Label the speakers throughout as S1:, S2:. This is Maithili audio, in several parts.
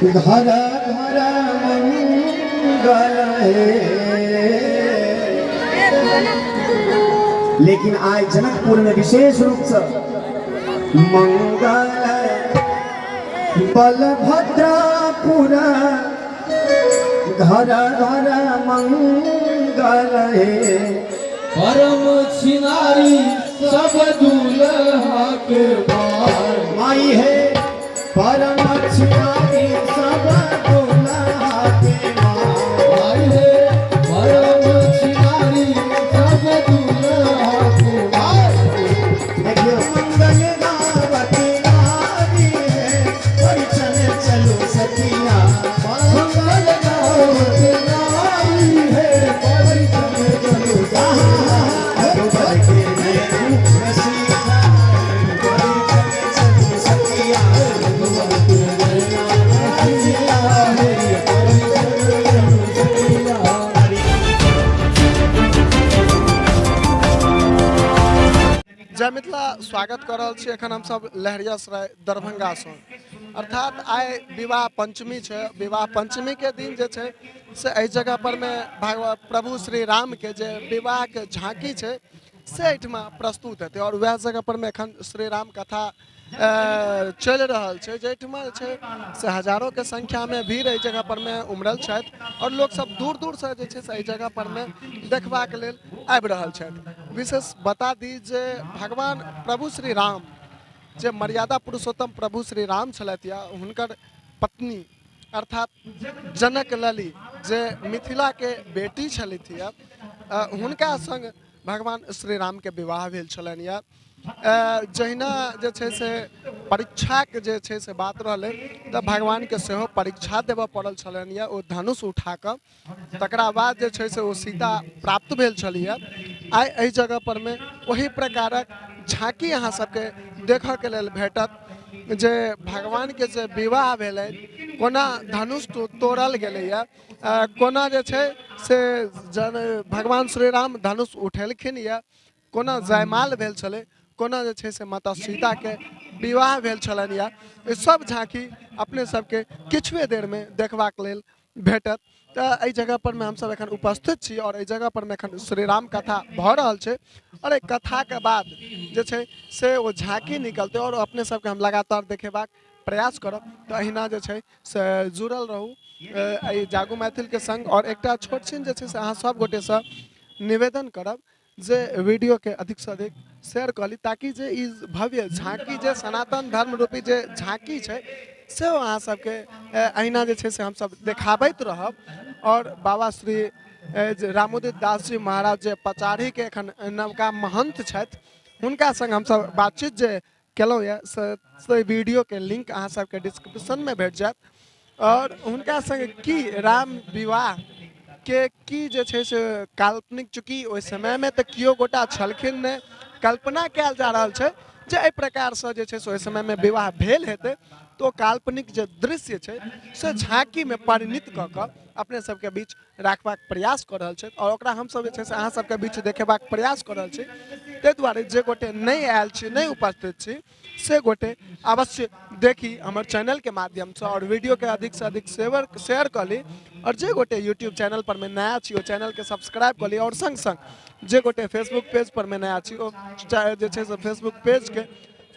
S1: घर घर मंगल हे। लेकिन आइ जनकपुर में विशेष रूप से मंगल बलभद्रपुर घर घर मंगल हे।
S2: परम छिनारी सब दूल्हा के बार।
S1: माई है परम छिनारी सब दूल्हा के मार।
S2: माई है परम छिनारी सब दूल्हा के बार।
S1: देखियो मंगल गावत नारी है परिचन चलो सखिया।
S2: मंगल गावत नारी है परिचन चलो सखिया।
S1: रघुबर के नयन रसीला परिचन चलो सखिया।
S2: रघुबर के नैना रसीला है परिचन चलो सखिया।
S3: जय मिथिला, स्वागत कर रहल छी। एखन हमसब लहेरियासराय दरभंगासँ, अर्थात आइ विवाह पंचमी छै। विवाह पंचमीके दिन जे छै से एहि जगह पर मे भगवान प्रभु श्री रामके जे विवाहके झाँकी छै से एहिठमा प्रस्तुत हेतै। आओर वएह जगह पर मे एखन श्री राम कथा चलि रहल छै, जाहिठमा जे छै से हजारोके संख्यामे भीड़ एहि जगह पर मे उमड़ल छथि आओर लोकसब दूर दूरसँ जे छै से एहि जगह पर मे देखबाक लेल आबि रहल छथि। विशेष बता दी जे भगवान प्रभु श्री राम जे मर्यादा पुरुषोत्तम प्रभु श्री राम छलथि या हुनकर पत्नी अर्थात जनक लली जे मिथिलाके बेटी छलथि या हुनका संग भगवान श्री रामके विवाह भेल छलनि। या जहिना जे छै से परीक्षाके जे छै से बात रहलै तऽ भगवानके सेहो परीक्षा देबऽ पड़ल छलनि। या ओ धनुष उठाकऽ तकरा बाद जे छै से ओ सीता प्राप्त भेल छलिह। आइ एहि जगह पर मे ओही प्रकारक झाँकी अहाँ सबके देखऽके लेल भेटत जे भगवानके जे विवाह भेलै, कोना धनुष तोड़ल गेलैए, कोना जे छै से जन भगवान श्री राम धनुष उठेलखिन यऽ, कोना जयमाल भेल छलै, कोना जे छै से माता सीताके विवाह भेल छलनि। यऽ ई सब झाँकी अपने सबके किछुए देरमे देखबाक लेल भेटत। तऽ एहि जगह पर मे हमसब एखन उपस्थित छी और एहि जगह पर मे एखन श्री राम कथा भऽ रहल छै और एहि कथाके बाद जे छै से ओ झाँकी निकलतै और अपने सबके हम लगातार देखेबाक प्रयास करब। तऽ अहिना जे छै से जुड़ल रहू एहि जागू मैथिलके संग। और एकटा छोट छिन जे छै से अहाँ सब गोटेसँ निवेदन करब जे वीडियोके अधिकसँ अधिक शेयर कऽ ली, ताकि जे ई भव्य झाँकी जे सनातन धर्म रूपी जे झाँकी छै से अहाँ सबके अहिना जे छै से हमसब देखाबैत रहब। और बाबा श्री रामोदित दास जी महाराज जे पचाढ़ीके एखन नवका महंत छथि, हुनका संग हमसब बातचीत जे केलहुँ यऽ से वीडियोके लिंक अहाँ सबके डिस्क्रिप्शनमे भेट जायत। और हुनका संग की राम विवाह के की जे छै से काल्पनिक, चूँकि ओहि समयमे तऽ केओ गोटा छलखिन नहि, कल्पना कयल जा रहल छै जे एहि प्रकारसँ जे छै से ओहि समयमे विवाह भेल हेतै, तऽ ओ काल्पनिक जे दृश्य छै से झाँकीमे परिणित कऽ कऽ अपने सबके बीच राखबाक प्रयास कऽ रहल छथि और ओकरा हमसब जे छै से अहाँ सबके बीच देखेबाक प्रयास कऽ रहल छी। ताहि दुआरे जे गोटे नहि आयल छी, नहि उपस्थित छी, से गोटे अवश्य देखी हमर चैनलके माध्यमसँ और वीडियोके अधिकसँ अधिक शेयर कऽ ली। और जे गोटे यूट्यूब चैनल पर मे नया छी ओ चैनलके सब्सक्राइब कऽ ली और सङ्ग सङ्ग जे गोटे फेसबुक पेज पर मे नया छी ओ जे छै से फेसबुक पेजके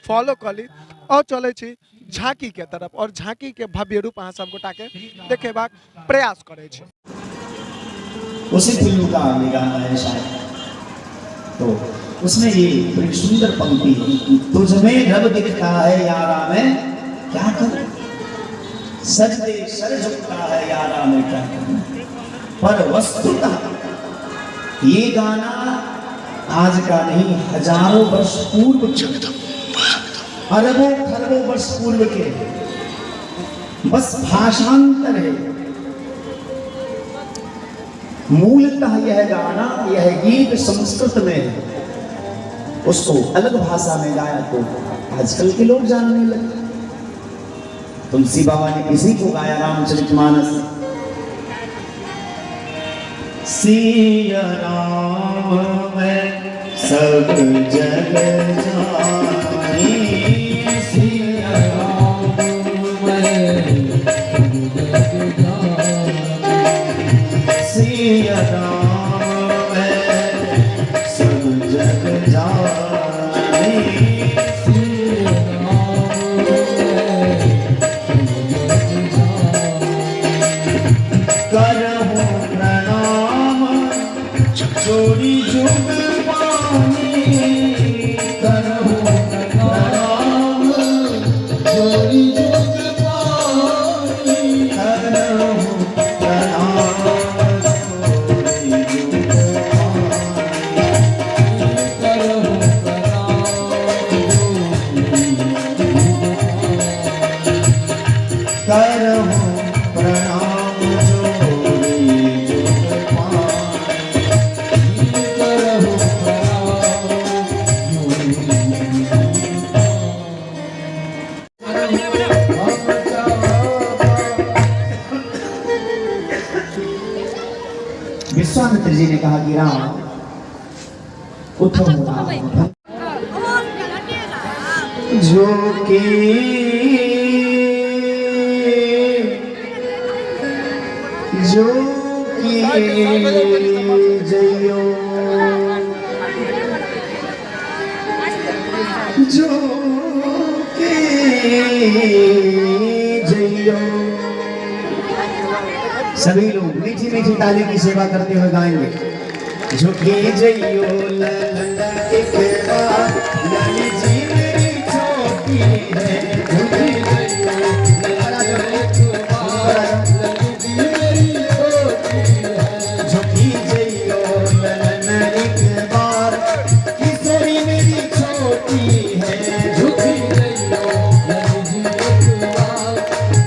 S3: फॉलो कऽ ली। और चलै छी झाँकी के तरफ और झाँकी के भव्य रूप अहाँ सब गोटा के देखेबाक प्रयास करै छी।
S1: उसी फिल्म का ये गाना है शायद, तो उसमें ये बड़ी सुंदर पंक्ति है कि तुझ में रब दिखता है यारा मैं क्या करूं, सजदे सर झुकता है यारा मैं क्या करूं। पर वस्तुतः ये गाना आज का नहीं, हजारों वर्ष पूर्व, अरबों खरबों वर्ष पूर्व के, बस भाषांतर है। मूलतः यह गाना, यह गीत संस्कृत में है, उसको अलग भाषा में गाया तो आजकल के लोग जानने लगे। तुलसी बाबा ने इसी को गाया रामचरितमानस। सिया राम मैं सब जग जानी,
S2: सिया राम मैं
S1: जोड़ी जुग पानी करहु प्रणाम
S2: जोड़ी जुग पानी
S1: करहु प्रणाम जोड़ी जुग पानी
S2: करहु प्रणाम जोड़ी जुग पानी
S1: करहु प्रणाम जोड़ी जुग पानी
S2: करहु प्रणाम जोड़ी जुग पानी।
S1: विश्वामित्र जी ने कहा कि राम उठो राम झुकी झुकी जइयो झुकी जइयो। सभी लोग मीठी मीठी ताली की सेवा करते हुए गाएंगे। झुकी जइयो ललन एक बार, लाली जी मेरी छोटी है। झुकी जइयो ललन एक बार,
S2: लली जी मेरी छोटी है।
S1: झुकी जइयो ललन एक बार, किशोरी मेरी छोटी है।
S2: झुकी जइयो लली जी एक बार,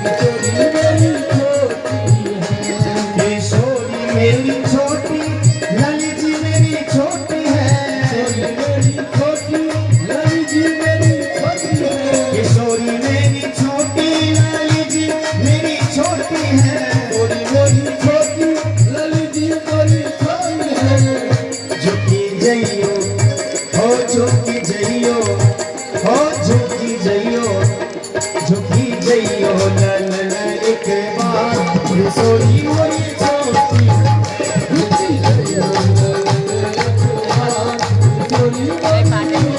S2: किशोरी मेरी छोटी है।
S1: किशोरी मेरी छोटी, लाली जी मेरी छोटी है।
S2: किशोरी मेरी छोटी, लली जी मेरी छोटी है।
S1: किशोरी मेरी छोटी, लाली जी मेरी छोटी है।
S2: किशोरी मेरी छोटी, लली जी मेरी छोटी है।
S1: झुकी जइयो हो झुकी जइयो हो झुकी जइयो झुकी जइयो ललन एक बार, किशोरी मोरी छोटी।
S2: झुकी जइयो ललन एक बार, किशोरी मेरी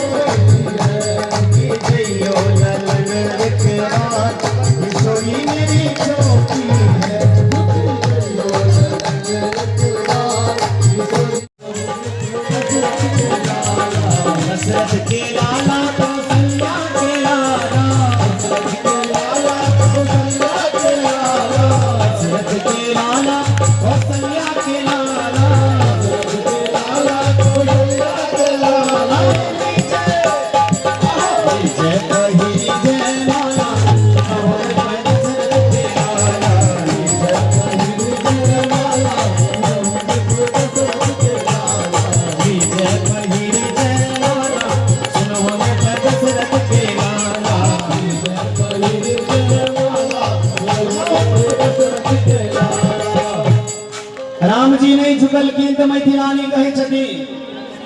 S2: छोटी है।
S1: झुकी जइयो ललन एक बार, किशोरी मेरी छोटी है।
S2: झुकी जइयो ललन एक बार, किशोरी
S1: दशरथ के लाला कौशल्या के लाला, दशरथ के लाला कौशल्या के लाला, दशरथ के लाला कौशल्या के लाला, दशरथ के लाला कौशल्या के लाला। जय कही जय माला, और दशरथ के लाला। जय कही जय माला, जय कही जय माला, सुनो दशरथ के लाला। राम जी नहीं झुकलखिन तऽ मैथिलानी कहै छथिन,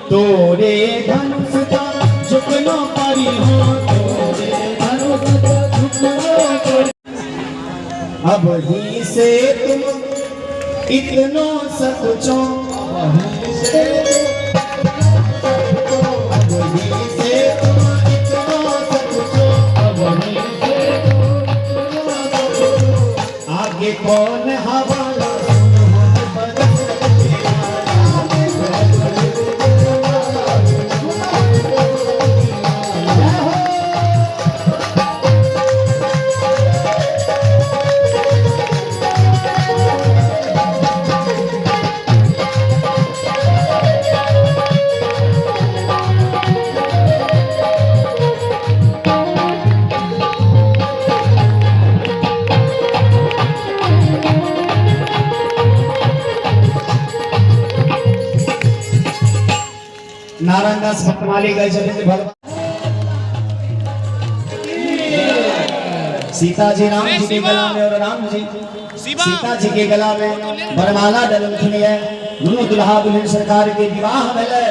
S1: तोरे धनुष का झुकनो परी हो, तोरे धनुष का झुकनो परी। अब ही से तुम इतनो सकुचो, अब ही से अब ही से तुम इतनो सकुचो, अब ही से तुम इतनो सकुचो। आगे कौन हवाला नारायण दास भक्तमाली गए छथिन जे भगवान सीता जी राम जी के गला में और राम जी सीता जी के गला में वरमाला डललखिन ये। दुनू दुल्हा दुल्हन सरकार के विवाह भेलै।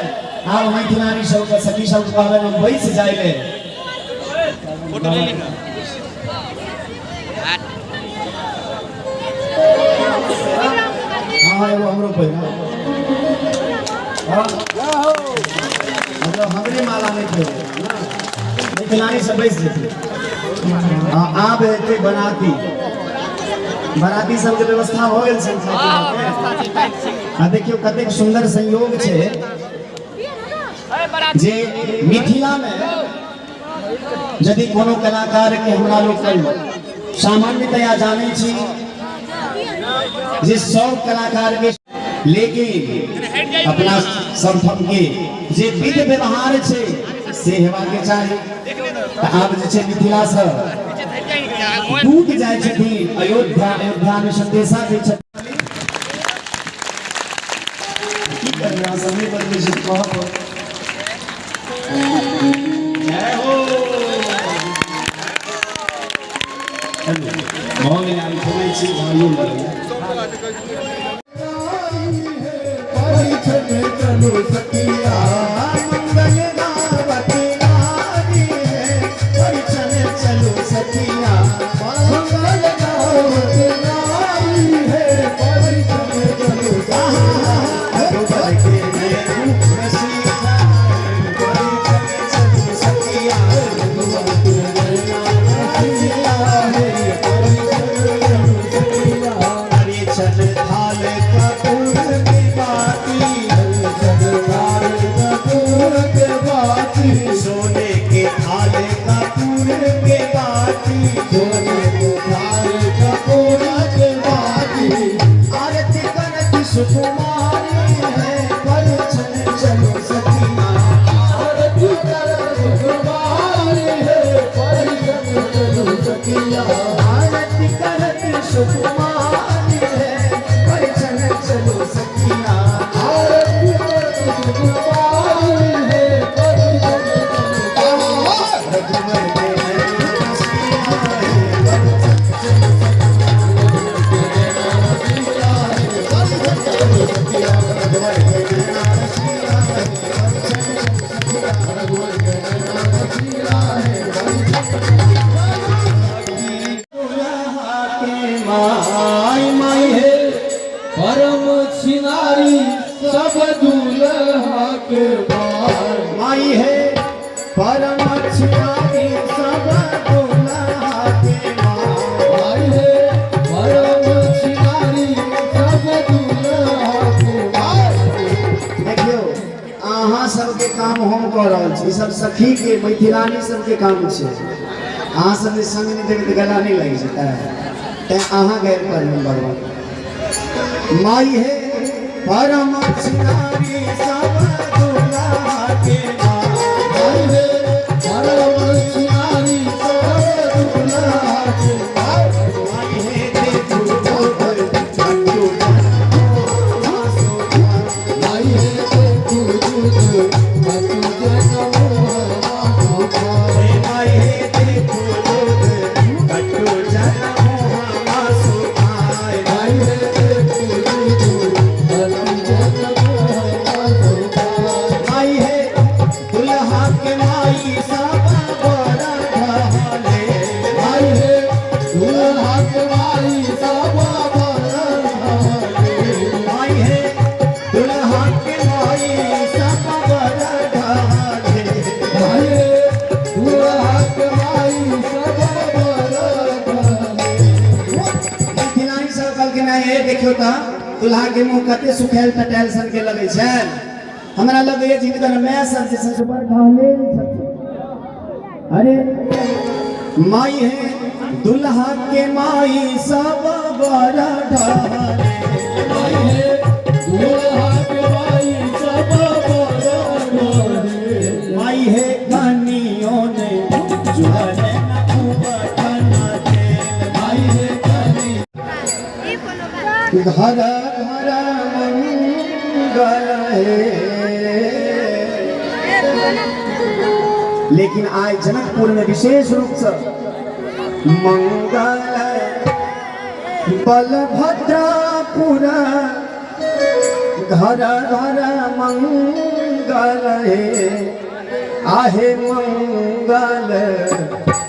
S1: आब मैथिलानी सबके सखी सब कहबनि हम बैस जाय ले।
S4: फोटो ले ली ना।
S1: हाँ एगो हमरो पहिना। हाँ मतलब हमरे माला नहीं पहिरे मैथिलानी सब बैस जेतै। हाँ आब हेतै बनाती। बराती सबके व्यवस्था हो गेल छै आ देखियौ कतेक सुंदर संयोग छै जे मिथिला में यदि कोनो कलाकार के हमरा लोग सामान्यतया जानै छी जे सब कलाकार के, लेकिन अपना सब के जे विध व्यवहार छै से हेबाक चाही। तऽ आब जे छै मिथिला से दूत जाइ छथिन अयोध्या, अयोध्या में संदेशा दै छथिन। की करबै, अहाँ सब नहि बदलै छी, कहऽ पड़त। जय हो। चलू, भऽ गेलै, आब छोड़ै छी, भाइयो लगैया।
S2: चलो सखिया
S1: मंगल गावत नारी है, परिछन चलो सखिया।
S2: मंगल गावत नारी है, परिछन चलो।
S1: रघुबर के नयन रसीला, परिछन चलो सखिया।
S2: रघुवर के नैना रसीला है, परिछन चलो सखिया।
S1: परिछन थाल कपूर के बाती,
S2: परिछन थाल कपूर के बाती,
S1: सोने के थाल कपूर के बाती,
S2: सोने के थाल कपूर के बाती।
S1: आरती करत सुकुमारी है, परिछन चलो सखिया।
S2: आरती करत सुकुमारी है, परिछन चलो सखिया।
S1: आरती करत सुकुमारी है, परिछन चलो सखिया।
S2: आरती करत सुकुमारी है, परिछन चलो सखिया।
S1: रघुवर के नयन रसीला है, परिछन चलो सखिया। रघुवर के नयन रसीला है, परिछन चलो सखिया।
S2: रघुवर के नैना रसीला है, परिछन
S1: दुल्हा के माई, माई है
S2: परम छिनारी सब दूल्हा के माई।
S1: माई है परम छिनारी सब दुल्हा के माई।
S2: माई है परम छिनारी सब दूल्हा के माई।
S1: देखियौ, अहाँ सबके काम हम कऽ रहल छी, ई सब सखी के मैथिलानी सबके काम छै। अहाँ सब जे संग नहि देबै तऽ गला नहि लागि जेतै, तैं अहाँ गाबि पर नंबर वन। माई है परम छिनारी सब दुल्हा के माई।
S2: माई है परम छिनारी सब दूल्हा के माई।
S1: माई है देखू दूध बट्टू
S2: माई है देखू दूध बटु जन मोह।
S1: माई है देखू दूध बट्टू जन मोह सुखाय।
S2: माई है देखू दूध बटु जन मोह।
S1: माई है दुल्हा के माई सब बड़ा ढाले।
S2: माई है दूल्हा के माई सब बरहाले।
S1: माई है दुल्हा के माई सब बड़ा ढाले।
S2: माई है दूल्हा के माई सब बरहाले।
S1: मिथिलानी सब कहलखिन हे देखियौ तऽ दुल्हा के मुँह कते सुखायल टटायल सन के लगै छै। हमरा लगैए जिनकर माय सब जे छै से बड़ ढहलेल छथिन। अरे माई है दुल्हा के माई सब बड़ा ढहले।
S2: माई है दूल्हा के माई सब बरहाले।
S1: माई है कनियों ने जुहले न उबटन तेल।
S2: माई है कनी
S1: घर घर मंगल है। लेकिन आइ जनकपुर में विशेष रूप से मंगल बलभद्रापुर घर घर मंगल है, आहे मंगल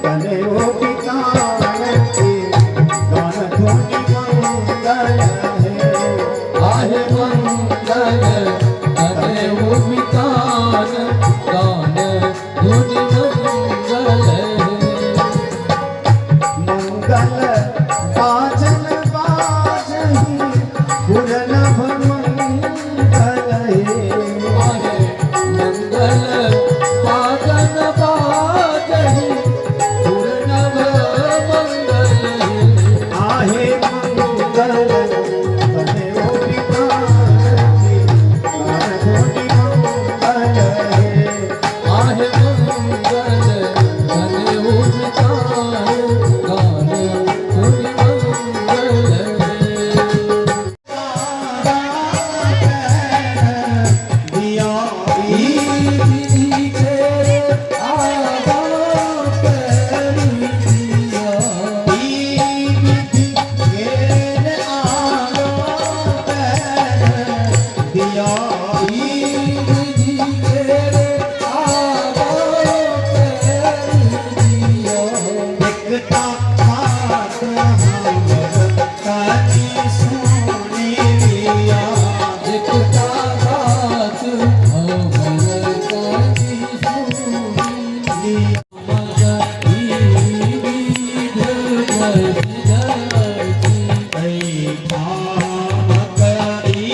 S1: कने ओ पितान के गान धुनि मंगल है।
S2: आहे मंगल कने उमितान गान धुनि मंगल है।
S1: मंगल बाजन। हमर काकी सुनि लिया।
S2: एकटा बात हमर काकी सुनि लिया। ई विध प्रसिद्ध अछि।
S1: एहिठाम करी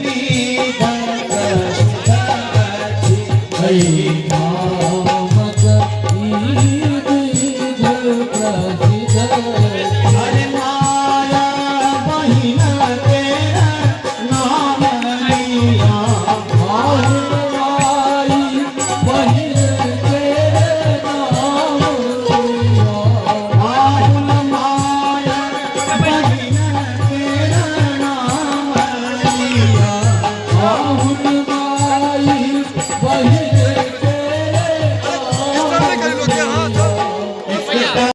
S1: विध प्रसिद्ध अछि।
S2: एहिठामक ई विध प्रसिद्ध अछि।
S1: अरे माया बहिन तेरा नाम लिया।
S2: माहुल माई बहिन तेरे नाम लिया।
S1: माहुल माया बहिन तेरा नाम लिया।
S2: माहुल माई बहिन तेरे नाम लिया।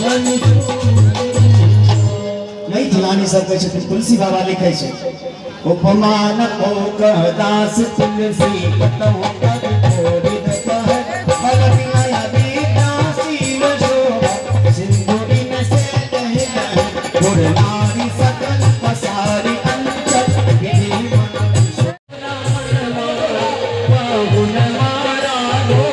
S2: धन
S1: मैथिलानी सब कहै छथिन, तुलसी बाबा लिखै छै, उपमान को दास तुलसी कतहु कर कोविद कह बल मिलाया बीता शिव शोभा सिंधु बिन से कहि गुर नारी सकल पसारी अंचल विधि पाहुन मारा गो।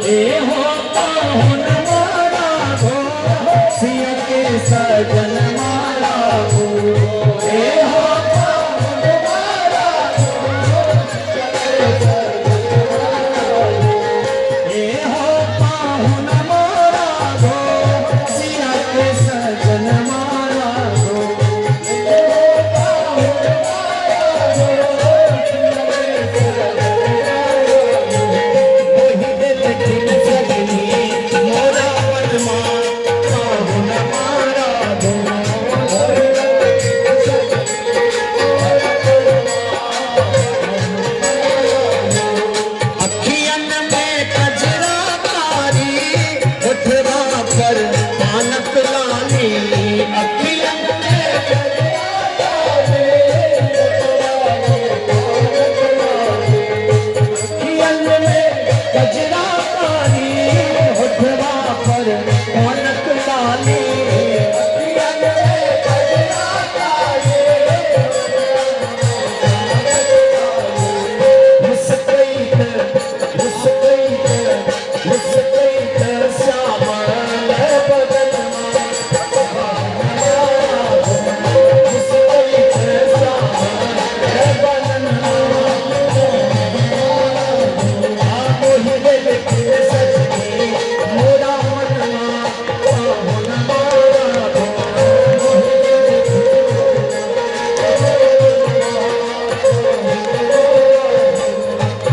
S1: ए हो पाहुन मारा गो, सिया के सजन मारा गो। ए हो पाहुन मारा गो, ए हो पाहुन मारा गो, सिया के सजन मारा गो। ए हो पाहुन मारा गो, मोहि देलखिन सजनी मोरा मनमा पाहुन मारा गो। अखियन में कजरा कारी, उठवा पर पानक लाली। अखियन में कजरा कारी, उठवा पर पानक लाली। अखियन में कजरा कारी, उठवा पर पानक लाली। अखियन में कजरा कारी, मुस्कैत मुस्कैत मुस्कैत श्यामल बदनमा, मुस्कैत श्यामल बदनमा। मोहि देलखिन सजनी मोरा मनमा पाहुन मारा गो। मोहि देलखिन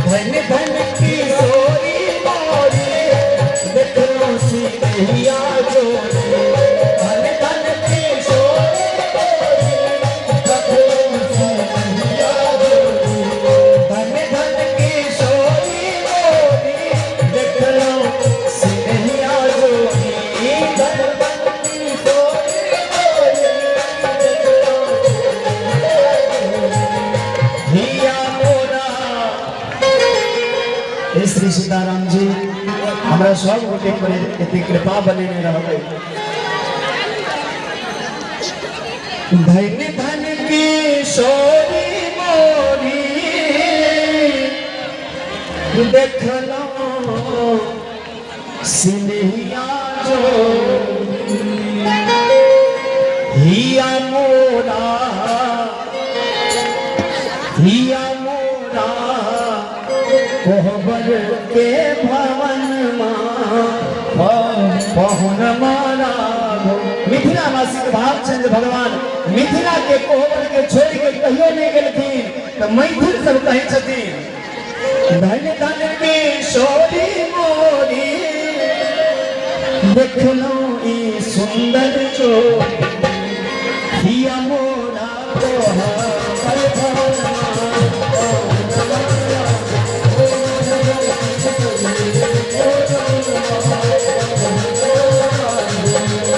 S1: धन धन की सोरी मोरी, देखलो सी नहिया जोरी। धन धन की सोरी मोरी, देखलो सी नहिया जोरी। धन धन की सोरी मोरी, देखलो सी नहिया जोरी। धन धन की सोरी मोरी, देखलो सी नहिया जोरी। हिया मोरा। हे श्री सीताराम जी, हमरा सब गोटे पर एते कृपा बनेने रहबै। धन धन की सोरी मोरी, देखलो सिन्हिया जो हिया मोरा, हिया मोरा कोहबर के भवन पहुन मारा गो। मिथिलावासी के भाव छनि जे भगवान मिथिला के कोहबर के छोड़ि के कहियो नहि गेलखिन, तऽ मैथिल सब कहै छथिन, धन धन के सोरी मोरी, देखलहुँ ई सुंदर चोरी। हिया मोरा कोहबर भवन पहुन मारा।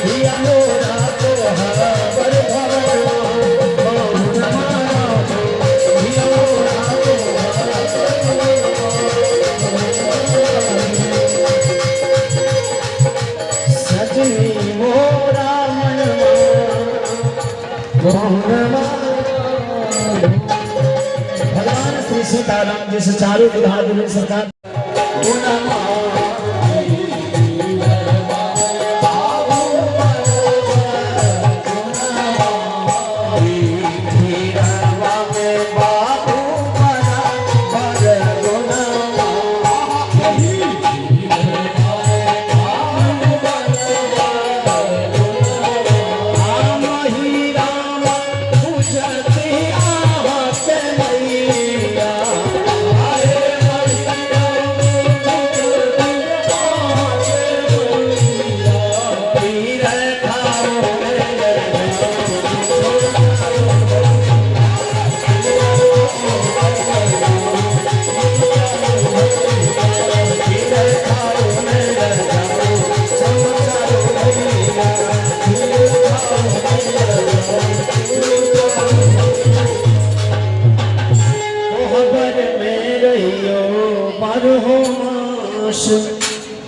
S1: हिया मोरा कोहबर भवन पहुन मारा। हिया मोरा कोहबर। सीताराम जी से चारू विधा देने सरकार।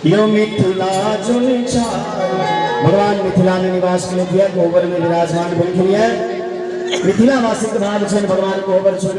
S1: यो मिथिला जुन भगवान मिथिला में निवास के लिए कोहबर में विराजमान भेलखिन। मिथिला वासी के भाव छनि भगवान कोहबर छोड़